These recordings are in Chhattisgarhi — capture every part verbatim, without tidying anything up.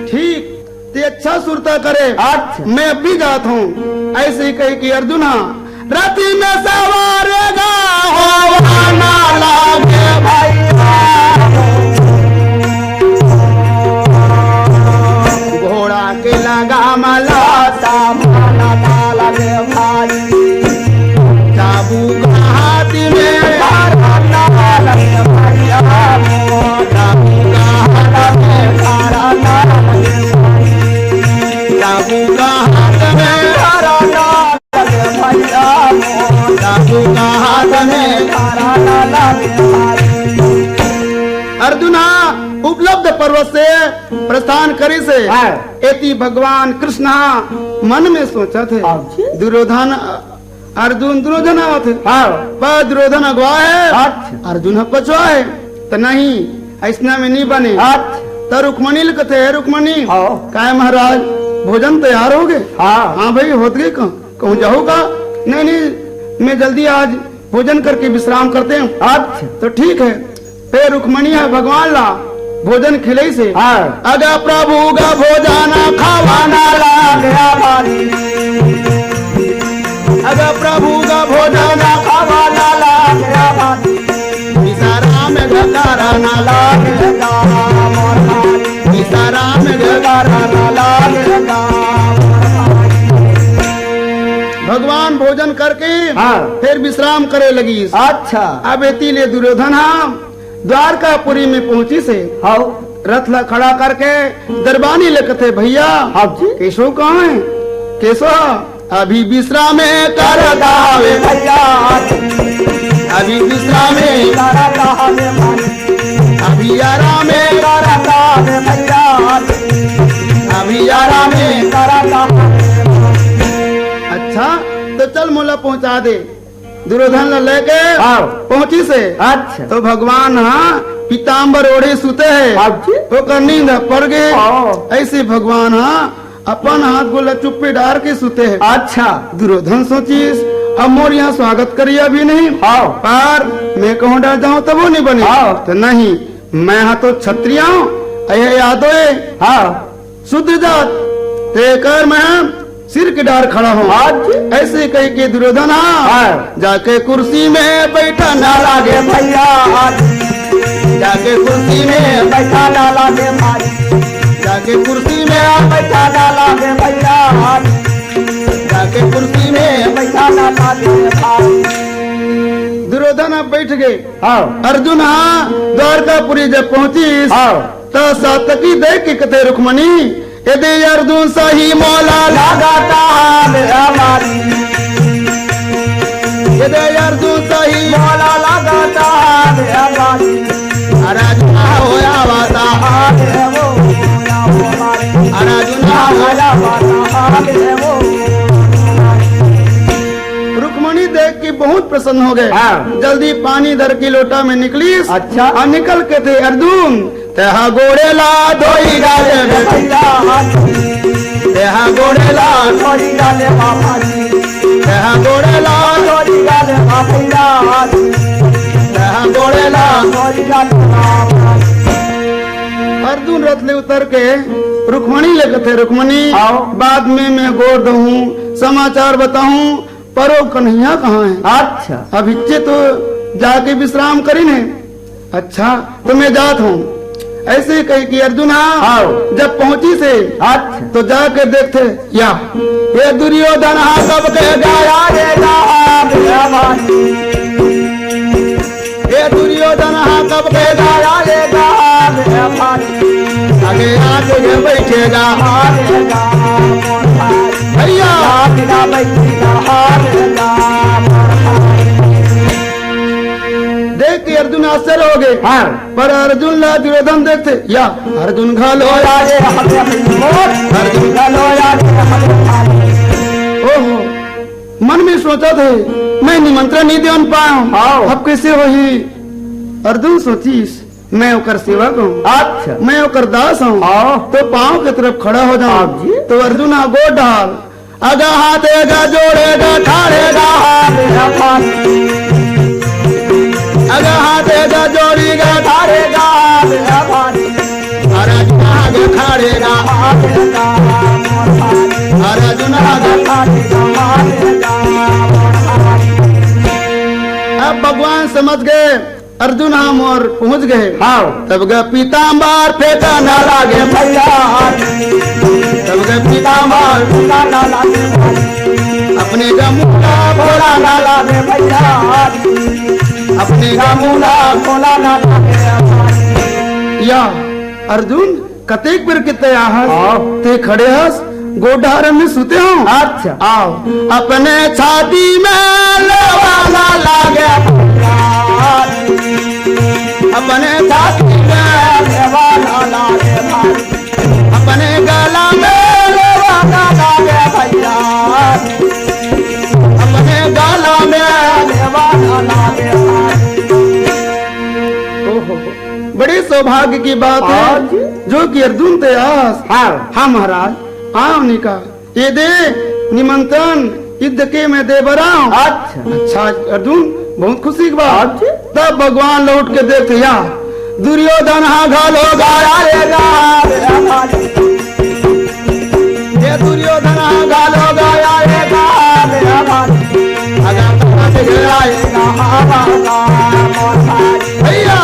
ठीक, ते अच्छा सुरता करे। अच्छा। मैं अब भी जात हूँ। ऐसे ही कहे कि अर्जुन, हाँ, रथी में सवार गा होवा ना लागे भैया। घोड़ा के लगाम ला सामान ना लागे भाई। चाबुक हाथ में धरा ना लागे भैया। चाबुक हाथ में धरा ना लागे भाई। चाबुक हाथ में धरा ना लागे भैया। चाबुक हाथ में धरा ना लागे भाई। अर्जुन हा उपलब्ध पर्वत से प्रस्थान करिस हे। हाँ। एती भगवान कृष्ण हा मन में सोचत हे, हाँ जी। दुर्योधन, अर्जुन दुर्योधन आवत हे। हाँ। पर दुर्योधन अगवा हे, अच्छा। अर्जुन ह पछवा हे। त नहीं, अइसना में नहीं बने। अच्छा। त रुक्मणी ल कथे, "हे रुक्मणी, हाँ। काय महाराज, भोजन तैयार होगे?" हाँ। "हाँ भाई, होत गे।" "कहूँ जाहू का?" "नहीं, नहीं, मैं जल्दी आज भोजन करके विश्राम करते हैं।" अच्छा। तो ठीक है। फेर रुक्मणी ह भगवान ला भोजन खिलइस हे। हाँ। अग प्रभु ग भोजन खावा ना लागे भारी। अग प्रभु ग भोजन खावा ना लागे भारी। विश्राम ग करा ना लागे भारी। विश्राम ग करा ना लागे भारी। भगवान भोजन करके हाँ। फेर विश्राम करे लगिस। अच्छा। अब एती ले दुर्योधन हा द्वारकापुरी में पहुंचिस हे। हाँ। रथ ला खड़ा करके दरबानी ले कथे, "भैया, हाँ जी। केसो कहाँ हे?" "केसो अभी विश्राम करत हवे भैया, अभी विश्राम करत हवे भाई, अभी आराम करत हवे भैया, अभी आराम करत हवे।" "अच्छा, तो चल मोला पहुंचा दे।" दुर्योधन ला लेके हाँ। पहुंचिस हे। अच्छा। तो भगवान हा पीताम्बर ओढ़े सुते हे। हाँ जी। ओकर नींद ह पर गे। हाँ। अइसे भगवान हा अपन हाथ गोड़ ला चुप्पी डार के सुते हे। अच्छा। दुर्योधन सोचिस, "अब मोर यहाँ स्वागत करिया भी नहीं। हाँ। पर मैं कहूँ डर जाऊँ तभो नहीं बने।" हाँ। त नहीं, मैं हा तो क्षत्रिय हूँ, अहे यादव हे। हाँ। शुद्ध जात, तेकर मैं सिर के डार खड़ा हूँ। हाँ जी। अइसे कहिके दुर्योधन हा हाँ। जाके कुर्सी में बइठा ना लागे भैया, जाके कुर्सी में बइठा ना लागे भाई, जाके कुर्सी में बइठा ना लागे भैया, जाके कुर्सी में बइठा ना लागे भाई। दुर्योधन अब बइठ गे। हाँ। अर्जुन हा द्वारकापुरी जब पहुंचिस, हाँ। त सातकी देख के कथे, "रुक्मणी, एदे अर्जुन सही मोला लागत हे भारी, एदे अर्जुन सही मोला लागत हे भारी। अरे अर्जुन होया वाता, अरे अर्जुन होया वाता।" रुक्मणी देख के बहुत प्रसन्न हो गे। हाँ। जल्दी पानी धर के लोटा में निकलिस। अच्छा। अउ निकल के कथे, "अर्जुन, तेहा गोड़े ला धोई गाले रे भैया, तेहा गोड़े ला धोई गाले बाबा जी, तेहा गोड़े ला धोई गाले बाबा जी, तेहा गोड़े ला धोई गाले बाबा जी।" अर्जुन रथ ले उतर के रुक्मणी ले कथे, "रुक्मणी, हाँ। बाद में मैं गोड़ धोहूँ, समाचार बताहूँ, पर वो कन्हैया कहाँ हे?" अच्छा। अभिच्चे तो जाके विश्राम करिन हे। अच्छा, तो मैं जात हूँ। अइसे कहिके अर्जुन हा हाँ। जब पहुंचिस हे, अच्छा। तो जाके देखथे, या, ये दुर्योधन हा कब के गाया रे गाया रे भाई। ये दुर्योधन हा कब के गाया रे गाया रे भाई। आगे आके ये बैठेगा। भैया। देख के अर्जुन आश्चर्य हो गे। हाँ। पर अर्जुन ला दुर्योधन देखथे, या अर्जुन घलो आए, अर्जुन घलो आए। ओहो, मन में सोचथे, मैं निमंत्रण नहीं देवन पाएंव, हाँ। अब कइसे होही? अर्जुन सोचिस, मैं ओकर सेवक हूँ। अच्छा। मैं ओकर दास हूँ। हाँ। तो पाँव के तरफ खड़ा हो जाऊँ। हाँ जी। तो अर्जुन हा गोड़ डाल, अगा हाथ एगा जोड़ेगा, ठाड़ेगा हाथ अपन। अगा हाथ एगा जोड़ेगा, ठाड़ेगा हाथ अपन। अर्जुन अब भगवान समझ गए, अर्जुन ह मोर पहुंच गए। हाँ। तब ग पीताम्बर फेंका ना लागे भैया, तब ग पीताम्बर फेंका ना लागे। अपने ग मुंडा खोला ना लागे भैया, अपने ग मुंडा खोला ना लागे। या अर्जुन, कतेक बेर के तैं आहस, हाँ। तैं खड़े हस, गोड़ डहार में सुते हो। अच्छा। आओ, अपने छाती में लेवा ना लागे, अपने छाती में लेवा ना लागे, अपने गला में लेवा ना लागे भैया, अपने गला में लेवा ना लागे। ओहो। बड़े सौभाग्य की बात है, हाँ जी। जो कि अर्जुन तैं आहस। हाँ। हाँ महाराज, आओ निका, ये दे निमंत्रण युद्ध के मैं दे बर आंव। अच्छा। अच्छा अर्जुन, बहुत खुशी की बात। हाँ जी। तब भगवान लौट के देखथे, या दुर्योधन हा घलो गाया रे गा रे हमारे। ये दुर्योधन हा घलो गाया रे गा रे हमारे। अगर समझ गया ये गा गा गा। भैया।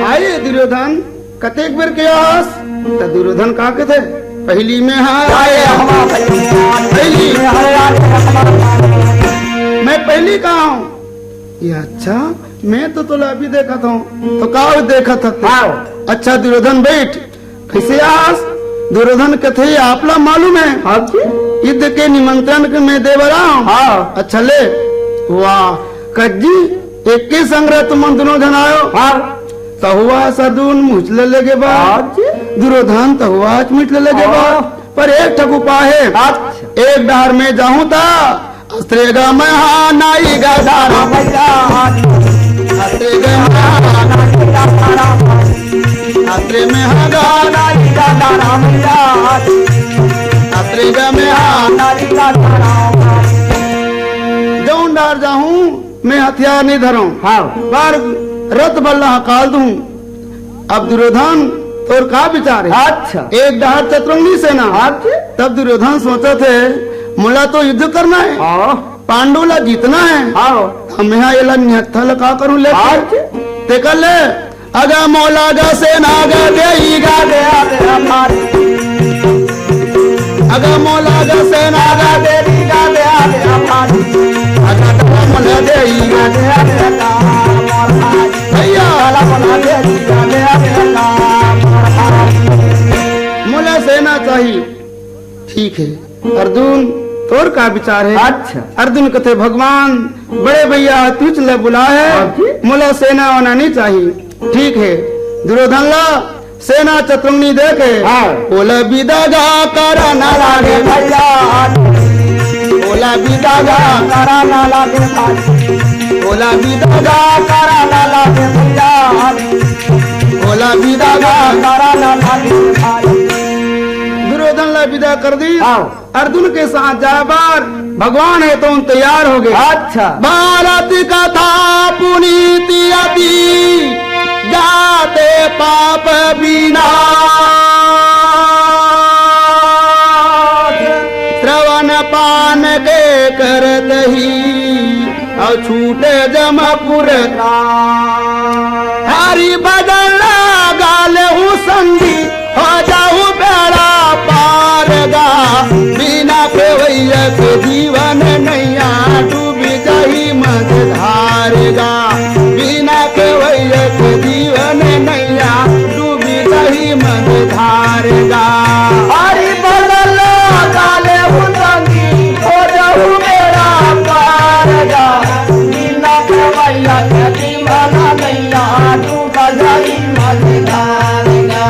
आए दुर्योधन, कतेक बेर के आहस? त दुर्योधन का कथे, पहली में हा आए हमारा पहली में हा आए हमारा। मैं पहली कहाँ हूँ? ये अच्छा, मैं तो तोला अभी देखत हूँ, तो का देखत हस? हाँ। अच्छा दुर्योधन बैठ, कैसे आहस? दुर्योधन कथे, आप ला मालूम है? हाँ जी। युद्ध के निमंत्रण के मैं दे बर आंव। हाँ। अच्छा ले। वाह, कज्जी, एक के संग तुमन दोनों झन आयो। हाँ। तहुआ सदुन मुछ ले लेगे बा। हाँ जी। दुर्योधन तहुआ मुछ ले लेगे बा। हाँ। पर एक ठक उपाय है। अच्छा। एक डहार में जाहूं ता अस्त्रे ग मैं हा नाई ग धारा मैया। अस्त्रे ग मैं हा नाई ग धारा। अस्त्रे में हा ग नाई ग धारा मैया। अस्त्रे ग मैं हा नाई ग धारा। जौन डहार जाहूं, मैं हथियार नहीं धरंव। हाँ। पर रथ बल्ला हकाल दूं। अब दुर्योधन, तोर का विचार है? अच्छा। एक डहार चतुरंगी सेना। अच्छा। तब दुर्योधन सोचथे, मोला तो युद्ध करना है। हाँ। पांडु ला जीतना है। हाँ। अब मैं हा एला निहत्था ला का करूं ले? अच्छा। तेकर ले, अगर मोला ग सेना ग देई ग दे दे हमारे। अगर मोला ग सेना ग देई ग दे दे हमारे। अगर मोला देई ग दे दे हमारे। भैया। मोला सेना चाहिए। ठीक है अर्जुन, तोर का विचार है? अच्छा। अर्जुन कथे, भगवान, बड़े भैया तुझ ले बुला है, हाँ जी। मोला सेना वाना नहीं चाहिए। ठीक है, दुर्योधन ला सेना चतुरंगनी देखे। हाँ। ओला विदा गा करा ना लागे भैया। ओला विदा गा करा ना लागे भाई। ओला विदा गा करा ना लागे भैया। ओला विदा गा करा ना लागे भाई। दुर्योधन ला विदा कर दी। हाँ। अर्जुन के साथ जाए बर भगवान हे तो तैयार हो गए। अच्छा। भारत कथा पुनीत अति, जाते पाप विनाश। श्रवण पान के करत ही, अउ छूटे जमपुर का। हरि भजन लगा लेहु संगी, हो जाहु बेड़ा पार गा। बिना खेवैया के जीवन नैया, डूबी जाही मझधार गा। बिना खेवैया के जीवन नैया, डूबी जाही मझधार गा। हरि भजन लगा लेहु संगी, हो जाहु बेड़ा पार गा। बिना खेवैया के जीवन नैया, डूबी जाही मझधार गा।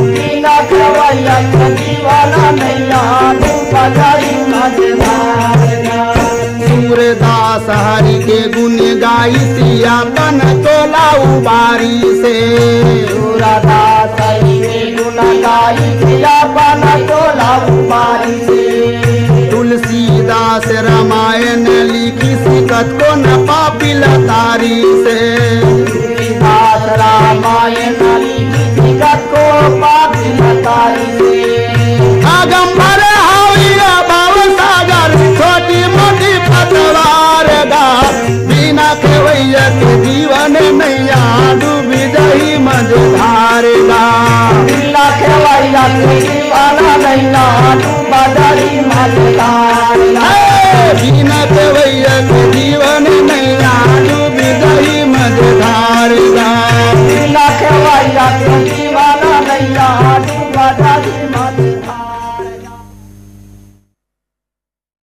बिना खेवैया के जीवन नैया, डूबी जाही मझधार गा। सूरदास हरि के गुण गाई, सिया तन चोला उबारी से। सूरदास हरि के गुण गाई, सिया तन चोला उबारी से। तुलसीदास रामायण लिखी, सिकत को न पापिल तारी से। नानू बदरी मलदार। हे, बिना देवैया के जीव